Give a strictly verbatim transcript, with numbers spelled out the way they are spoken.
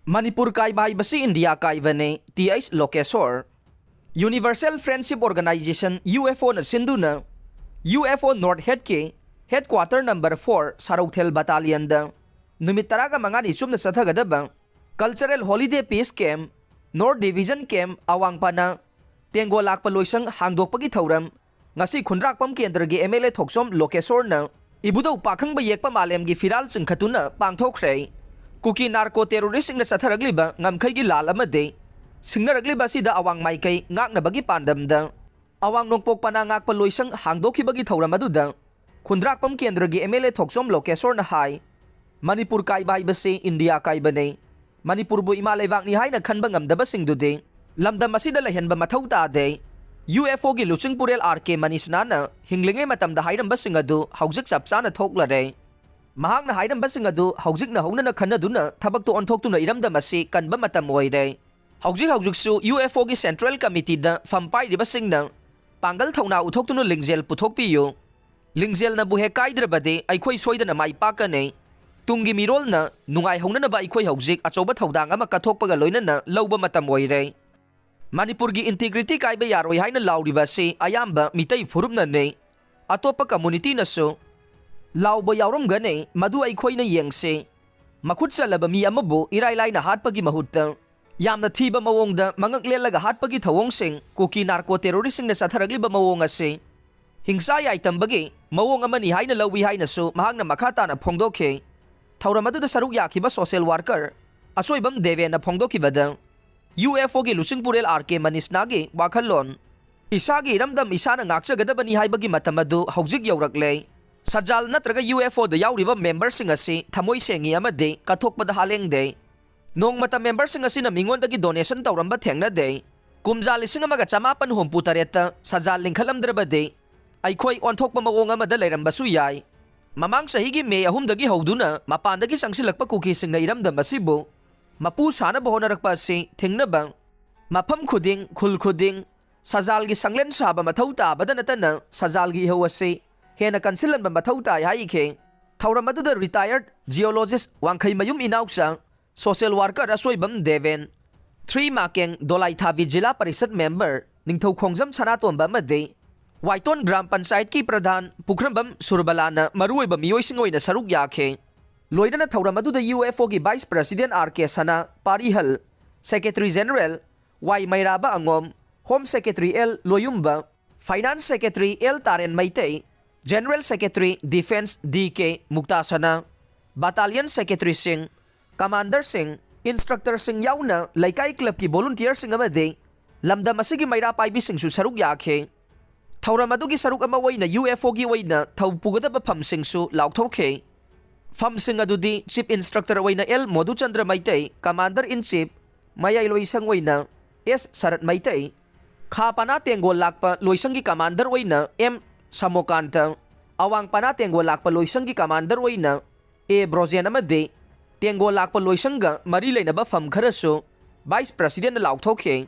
ꯃꯅꯤꯄꯨꯔ ꯀꯥꯏꯕ ꯍꯥꯏꯕꯁꯤ ꯏꯟꯗꯤꯌꯥ ꯀꯥꯏꯕꯅꯤ, T H Lokeshor. Universal Friendship Organization, U F ꯑꯣꯅ ꯁꯤꯟꯗꯨꯅ ꯌꯨ ꯑꯦꯐ ꯑꯣ ꯅꯣꯔꯠ ꯍꯦꯗꯀꯤ ꯍꯦꯗꯀ꯭ꯋꯥꯇꯔ ꯅꯝꯕꯔ ꯐꯣꯔ ꯁꯔꯧꯊꯦꯜ ꯕꯇꯥꯂꯤꯌꯟꯗ ꯅꯨꯃꯤꯠ ꯇꯔꯥꯒ ꯃꯉꯥꯅꯤ ꯆꯨꯞꯅ ꯆꯠꯊꯒꯗꯕ cultural holiday peace camp, north division camp ꯑꯋꯥꯡꯄꯅ ꯇꯦꯡꯒꯣ ꯂꯥꯛꯄ ꯂꯣꯏꯁꯪ ꯍꯥꯡꯗꯣꯛꯄꯒꯤ ꯊꯧꯔꯝ ꯉꯁꯤ ꯈꯨꯟꯗ꯭ꯔꯥꯛꯄꯝ ꯀꯦꯟꯗ꯭ꯔꯒꯤ ꯑꯦꯝ ꯑꯦꯜ ꯑꯦ ꯊꯣꯛꯆꯣꯝ ꯂꯣꯀꯦꯁꯣꯔꯅ ꯏꯕꯨꯙꯧ ꯄꯥꯈꯪꯕ ꯌꯦꯛꯄ ꯃꯥꯂꯦꯝꯒꯤ ꯐꯤꯔꯥꯜ ꯆꯤꯡꯈꯠꯇꯨꯅ ꯄꯥꯡꯊꯣꯛꯈ꯭ꯔꯦ꯫ ꯀꯨꯀꯤ ꯅꯥꯔꯀꯣ ꯇꯦꯔꯣꯔꯤꯁꯁꯤꯡꯅ ꯆꯠꯊꯔꯛꯂꯤꯕ ꯉꯝꯈꯩꯒꯤ ꯂꯥꯜ ꯑꯃꯗꯤ ꯁꯤꯡꯅꯔꯛꯂꯤꯕ ꯑꯁꯤꯗ ꯑꯋꯥꯡ ꯃꯥꯏꯀꯩ ꯉꯥꯛꯅꯕꯒꯤ ꯄꯥꯟꯗꯝꯗ ꯑꯋꯥꯡ ꯅꯣꯡꯄꯣꯛ ꯄꯅꯥ ꯉꯥꯛꯄ ꯂꯣꯏꯁꯪ ꯍꯥꯡꯗꯣꯛꯈꯤꯕꯒꯤ ꯊꯧꯔꯝ ꯑꯗꯨꯗ ꯈꯨꯟꯗ꯭ꯔꯥꯛꯄꯝ ꯀꯦꯟꯗ꯭ꯔꯒꯤ ꯑꯦꯝ ꯑꯦꯜ ꯑꯦ ꯊꯣꯛꯆꯣꯝ ꯂꯣꯀꯦꯁꯣꯔꯅ ꯍꯥꯏ, ꯃꯅꯤꯄꯨꯔ ꯀꯥꯏꯕ ꯍꯥꯏꯕꯁꯤ ꯏꯟꯗꯤꯌꯥ ꯀꯥꯏꯕꯅꯤ꯫ ꯃꯅꯤꯄꯨꯔꯕꯨ ꯏꯃꯥ ꯂꯩꯕꯥꯛꯅꯤ ꯍꯥꯏꯅ ꯈꯟꯕ ꯉꯝꯗꯕꯁꯤꯡꯗꯨꯗꯤ ꯂꯝꯗꯝ ꯑꯁꯤꯗ ꯂꯩꯍꯟꯕ ꯃꯊꯧ ꯇꯥꯗꯦ꯫ ꯌꯨ ꯑꯦꯐ ꯑꯣꯒꯤ ꯂꯨꯆꯤꯡ ꯄꯨꯔꯦꯜ ꯑꯥꯔ ꯀꯦ ꯃꯅꯤꯁꯅꯥꯅ ꯍꯤꯡꯂꯤꯉꯩ ꯃꯇꯝꯗ ꯍꯥꯏꯔꯝꯕꯁꯤꯡ ꯑꯗꯨ ꯍꯧꯖꯤꯛ ꯆꯞ ꯆꯥꯅ ꯊꯣꯛꯂꯔꯦ꯫ ꯃꯍꯥꯛꯅ ꯍꯥꯏꯔꯝꯕꯁꯤꯡ ꯑꯗꯨ ꯍꯧꯖꯤꯛꯅ ꯍꯧꯅꯅ ꯈꯟꯅꯗꯨꯅ ꯊꯕꯛꯇ ꯑꯣꯟꯊꯣꯛꯇꯨꯅ ꯏꯔꯝꯗꯝ ꯑꯁꯤ ꯀꯟꯕ ꯃꯇꯝ ꯑꯣꯏꯔꯦ꯫ ꯍꯧꯖꯤꯛ ꯍꯧꯖꯤꯛꯁꯨ ꯌꯨ ꯑꯦꯐ ꯑꯣꯒꯤ ꯁꯦꯟꯇ꯭ꯔꯦꯜ ꯀꯃꯤꯇꯤꯗ ꯐꯝ ꯄꯥꯏꯔꯤꯕꯁꯤꯡꯅ ꯄꯥꯡꯒꯜ ꯊꯧꯅꯥ ꯎꯠꯊꯣꯛꯇꯨꯅ ꯂꯤꯡꯖꯦꯜ ꯄꯨꯊꯣꯛꯄꯤꯌꯨ꯫ ꯂꯤꯡꯖꯦꯜꯅꯕꯨ ꯍꯦꯛ ꯀꯥꯏꯗ꯭ꯔꯕꯗꯤ ꯑꯩꯈꯣꯏ ꯁꯣꯏꯗꯅ ꯃꯥꯏ ꯄꯥꯛꯀꯅꯤ꯫ ꯇꯨꯡꯒꯤ ꯃꯤꯔꯣꯜꯅ ꯅꯨꯡꯉꯥꯏꯍꯧꯅꯅꯕ ꯑꯩꯈꯣꯏ ꯍꯧꯖꯤꯛ ꯑꯆꯧꯕ ꯊꯧꯗꯥꯡ ꯑꯃ ꯀꯠꯊꯣꯛꯄꯒ ꯂꯣꯏꯅꯅ ꯂꯧꯕ ꯃꯇꯝ ꯑꯣꯏꯔꯦ꯫ ꯃꯅꯤꯄꯨꯔꯒꯤ ꯏꯟꯇꯤꯒ꯭ꯔꯤꯇꯤ ꯀꯥꯏꯕ ꯌꯥꯔꯣꯏ ꯍꯥꯏꯅ ꯂꯥꯎꯔꯤꯕ ꯑꯁꯤ ꯑꯌꯥꯝꯕ ꯃꯤꯇꯩ ꯐꯨꯔꯨꯞꯅꯅꯤ꯫ ꯑꯇꯣꯞꯄ ꯀꯝꯃꯨꯅꯤꯇꯤꯅꯁꯨ ꯂꯥꯎꯕ ꯌꯥꯎꯔꯝꯒꯅꯤ, ꯃꯗꯨ ꯑꯩꯈꯣꯏꯅ ꯌꯦꯡꯁꯤ꯫ ꯃꯈꯨꯠ ꯆꯜꯂꯕ ꯃꯤ ꯑꯃꯕꯨ ꯏꯔꯥꯏ ꯂꯥꯏꯅ ꯍꯥꯠꯄꯒꯤ ꯃꯍꯨꯠꯇ ꯌꯥꯝꯅ ꯊꯤꯕ ꯃꯑꯣꯡꯗ ꯃꯉꯛ ꯂꯦꯜꯂꯒ ꯍꯥꯠꯄꯒꯤ ꯊꯧꯑꯣꯡꯁꯤꯡ ꯀꯨꯀꯤ ꯅꯥꯔꯀꯣ ꯇꯦꯔꯣꯔꯤꯁꯁꯤꯡꯅ ꯆꯠꯊꯔꯛꯂꯤꯕ ꯃꯑꯣꯡ ꯑꯁꯤ ꯍꯤꯡꯁꯥ ꯌꯥꯏꯇꯝꯕꯒꯤ ꯃꯑꯣꯡ ꯑꯃꯅꯤ ꯍꯥꯏꯅ ꯂꯧꯏ ꯍꯥꯏꯅꯁꯨ ꯃꯍꯥꯛꯅ ꯃꯈꯥ ꯇꯥꯅ ꯐꯣꯡꯗꯣꯛꯈꯤ꯫ ꯊꯧꯔꯝ ꯑꯗꯨꯗ ꯁꯔꯨꯛ ꯌꯥꯈꯤꯕ ꯁꯣꯁꯤꯌꯦꯜ ꯋꯥꯔꯀꯔ ꯑꯁꯣꯏꯕꯝ ꯗꯦꯕꯦꯅ ꯐꯣꯡꯗꯣꯛꯈꯤꯕꯗ, ꯌꯨ ꯑꯦꯐ ꯑꯣꯒꯤ ꯂꯨꯆꯤꯡ ꯄꯨꯔꯦꯜ ꯑꯥꯔ ꯀꯦ ꯃꯅꯤꯁꯅꯥꯒꯤ ꯋꯥꯈꯜꯂꯣꯟ, ꯏꯁꯥꯒꯤ ꯏꯔꯝꯗꯝ ꯏꯁꯥꯅ ꯉꯥꯛꯆꯒꯗꯕꯅꯤ ꯍꯥꯏꯕꯒꯤ ꯃꯇꯝ ꯑꯗꯨ ꯍꯧꯖꯤꯛ ꯌꯧꯔꯛꯂꯦ꯫ ꯁꯖꯥꯜ ꯅꯠꯇ꯭ꯔꯒ ꯌꯨ ꯑꯦꯐ ꯑꯣꯗ ꯌꯥꯎꯔꯤꯕ ꯃꯦꯝꯕꯔꯁꯤꯡ ꯑꯁꯤ ꯊꯃꯣꯏ ꯁꯦꯡꯉꯤ ꯑꯃꯗꯤ ꯀꯠꯊꯣꯛꯄꯗ ꯍꯥꯂꯦꯡꯗꯦ꯫ ꯅꯣꯡꯃꯇ ꯃꯦꯝꯕꯔꯁꯤꯡ ꯑꯁꯤꯅ ꯃꯤꯉꯣꯟꯗꯒꯤ ꯗꯣꯅꯦꯁꯟ ꯇꯧꯔꯝꯕ ꯊꯦꯡꯅꯗꯦ꯫ ꯀꯨꯝꯖꯥ ꯂꯤꯁꯤꯡ ꯑꯃꯒ ꯆꯃꯥꯄꯟ ꯍꯨꯝꯐꯨ ꯇꯔꯦꯠꯇ ꯁꯖꯥꯜ ꯂꯤꯡꯈꯠꯂꯝꯗ꯭ꯔꯕꯗꯤ ꯑꯩꯈꯣꯏ ꯑꯣꯟꯊꯣꯛꯄ ꯃꯑꯣꯡ ꯑꯃꯗ ꯂꯩꯔꯝꯕꯁꯨ ꯌꯥꯏ꯫ ꯃꯃꯥꯡ ꯆꯍꯤꯒꯤ ꯃꯦ ꯑꯍꯨꯝꯗꯒꯤ ꯍꯧꯗꯨꯅ ꯃꯄꯥꯟꯗꯒꯤ ꯆꯪꯁꯤꯜꯂꯛꯄ ꯀꯨꯀꯤꯁꯤꯡꯅ ꯏꯔꯝꯗꯝ ꯑꯁꯤꯕꯨ ꯃꯄꯨ ꯁꯥꯅꯕ ꯍꯣꯠꯅꯔꯛꯄ ꯑꯁꯤ ꯊꯤꯡꯅꯕ ꯃꯐꯝ ꯈꯨꯗꯤꯡ, ꯈꯨꯜ ꯈꯨꯗꯤꯡ ꯁꯖꯥꯜꯒꯤ ꯁꯪꯂꯦꯟ ꯁꯥꯕ ꯃꯊꯧ ꯇꯥꯕꯗ ꯅꯠꯇꯅ ꯁꯖꯥꯜꯒꯤ ꯏꯍꯧ ꯑꯁꯤ ꯍꯦꯟꯅ ꯀꯟꯁꯤꯜꯍꯟꯕ ꯃꯊꯧ ꯇꯥꯏ ꯍꯥꯏꯈꯤ꯫ ꯊꯧꯔꯝ ꯑꯗꯨꯗ ꯔꯤꯇꯥꯌꯔꯗ ꯖꯤꯑꯣꯂꯣꯖꯤꯁ ꯋꯥꯡꯈꯩꯃꯌꯨꯝ ꯏꯅꯥꯎꯆꯥ social worker ꯑꯁꯣꯏꯕꯝ ꯗꯦꯕꯦꯟ, ꯊ꯭ꯔꯤ ꯃꯥꯀꯦꯡ ꯗꯣꯂꯥꯏꯊꯥꯕꯤ ꯖꯤꯂꯥ ꯄꯔꯤꯁꯠ ꯃꯦꯝꯕꯔ ꯅꯤꯡꯊꯧ ꯈꯣꯡꯖꯝ ꯁꯅꯥꯇꯣꯝꯕ ꯑꯃꯗꯤ ꯋꯥꯏꯇꯣꯟ ꯒ꯭ꯔꯥꯝ ꯄꯟꯆꯥꯌꯠꯀꯤ ꯄ꯭ꯔꯙꯥꯟ ꯄꯨꯈ꯭ꯔꯝꯕꯝ ꯁꯨꯔꯕꯂꯥꯅ ꯃꯔꯨꯑꯣꯏꯕ ꯃꯤꯑꯣꯏꯁꯤꯡ ꯑꯣꯏꯅ ꯁꯔꯨꯛ ꯌꯥꯈꯤ꯫ ꯂꯣꯏꯅꯅ ꯊꯧꯔꯝ ꯑꯗꯨꯗ ꯌꯨ ꯑꯦꯐ ꯑꯣꯒꯤ vice president R K Sana, Parihal, secretary general Y Meiraba ꯑꯉꯣꯝ, home secretary L Loyumba, finance secretary L Taren Meitei, general secretary defence D K Muktasana, battalion ꯁꯦꯀ꯭ꯔꯦꯇꯔꯤꯁꯤꯡ, ꯀꯃꯥꯟꯗꯔꯁꯤꯡ, ꯏꯟꯁꯇ꯭ꯔꯛꯇꯔꯁꯤꯡ ꯌꯥꯎꯅ ꯂꯩꯀꯥꯏ ꯀ꯭ꯂꯕꯀꯤ ꯚꯣꯂꯨꯟꯇꯤꯌꯔꯁꯤꯡ ꯑꯃꯗꯤ ꯂꯝꯗꯝ ꯑꯁꯤꯒꯤ ꯃꯩꯔꯥ ꯄꯥꯏꯕꯤꯁꯤꯡꯁꯨ ꯁꯔꯨꯛ ꯌꯥꯈꯤ꯫ ꯊꯧꯔꯝ ꯑꯗꯨꯒꯤ ꯁꯔꯨꯛ ꯑꯃ ꯑꯣꯏꯅ ꯌꯨ ꯑꯦꯐ ꯑꯣꯒꯤ ꯑꯣꯏꯅ ꯊꯧ ꯄꯨꯒꯗꯕ ꯐꯝꯁꯤꯡꯁꯨ ꯂꯥꯎꯊꯣꯛꯈꯤ꯫ ꯐꯝꯁꯤꯡ ꯑꯗꯨꯗꯤ ꯆꯤꯐ ꯏꯟꯁꯇ꯭ꯔꯛꯇꯔ ꯑꯣꯏꯅ ꯑꯦꯜ ꯃꯣꯗꯨꯆꯟꯗ꯭ꯔ ꯃꯩꯇꯩ, ꯀꯃꯥꯟꯗꯔ ꯏꯟ ꯆꯤꯐ ꯃꯌꯥꯏ ꯂꯣꯏꯁꯪ ꯑꯣꯏꯅ ꯑꯦꯁ ꯁꯔꯠ ꯃꯩꯇꯩ, ꯈꯥ ꯄꯅꯥ ꯇꯦꯡꯒꯣꯜ ꯂꯥꯛꯄ ꯂꯣꯏꯁꯪꯒꯤ ꯀꯃꯥꯟꯗꯔ ꯑꯣꯏꯅ ꯑꯦꯝ ꯁꯃꯣꯀꯥꯟꯇ, ꯑꯋꯥꯡ ꯄꯅꯥ ꯇꯦꯡꯒꯣꯜ ꯂꯥꯛꯄ ꯂꯣꯏꯁꯪꯒꯤ ꯀꯃꯥꯟꯗꯔ ꯑꯣꯏꯅ ꯑꯦ ꯕ꯭ꯔꯣꯖꯦꯟ ꯑꯃꯗꯤ ꯇꯦꯡꯒꯣꯜ ꯂꯥꯛꯄ ꯂꯣꯏꯁꯪꯒ ꯃꯔꯤ ꯂꯩꯅꯕ ꯐꯝ ꯈꯔꯁꯨ ꯚꯥꯏꯁ ꯄ꯭ꯔꯁꯤꯗꯦꯟꯅ ꯂꯥꯎꯊꯣꯛꯈꯤ꯫